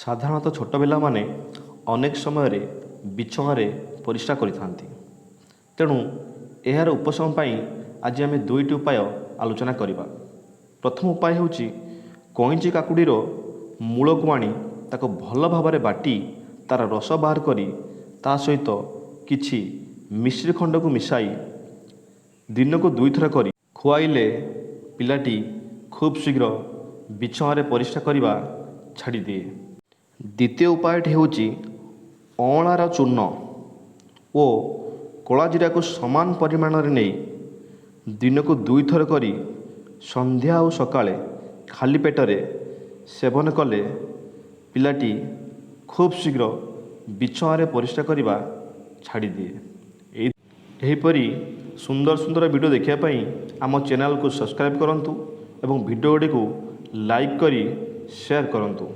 ସାଧାରଣତଃ ଛୋଟ ପିଲାମାନେ ଅନେକ ସମୟରେ ବିଛଣାରେ ପରିସ୍ରା କରିଥାନ୍ତି। ତେଣୁ ଏହାର ଉପଶମ ପାଇଁ ଆଜି ଆମେ ଦୁଇଟି ଉପାୟ ଆଲୋଚନା କରିବା। ପ୍ରଥମ ଉପାୟ ହେଉଛି, କଇଁଚି କାକୁଡ଼ିର ମୂଳକୁ ଆଣି ତାକୁ ଭଲ ଭାବରେ ବାଟି ତା'ର ରସ ବାହାର କରି ତା ସହିତ କିଛି ମିଶ୍ରି ଖଣ୍ଡକୁ ମିଶାଇ ଦିନକୁ ଦୁଇଥର କରି ଖୁଆଇଲେ ପିଲାଟି ଖୁବ୍ ଶୀଘ୍ର ବିଛଣାରେ ପରିସ୍ରା କରିବା ଛାଡ଼ିଦିଏ। ଦ୍ୱିତୀୟ ଉପାୟଟି ହେଉଛି, ଅଁଳାର ଚୂର୍ଣ୍ଣ ଓ କଳାଜିରାକୁ ସମାନ ପରିମାଣରେ ନେଇ ଦିନକୁ ଦୁଇଥର କରି ସନ୍ଧ୍ୟା ଆଉ ସକାଳେ ଖାଲି ପେଟରେ ସେବନ କଲେ ପିଲାଟି ଖୁବ୍ ଶୀଘ୍ର ବିଛଣାରେ ପରିସ୍ରା କରିବା ଛାଡ଼ିଦିଏ। ଏହିପରି ସୁନ୍ଦର ସୁନ୍ଦର ଭିଡ଼ିଓ ଦେଖିବା ପାଇଁ ଆମ ଚ୍ୟାନେଲକୁ ସବସ୍କ୍ରାଇବ୍ କରନ୍ତୁ ଏବଂ ଭିଡ଼ିଓ ଗୁଡ଼ିକୁ ଲାଇକ୍ କରି ସେୟାର କରନ୍ତୁ।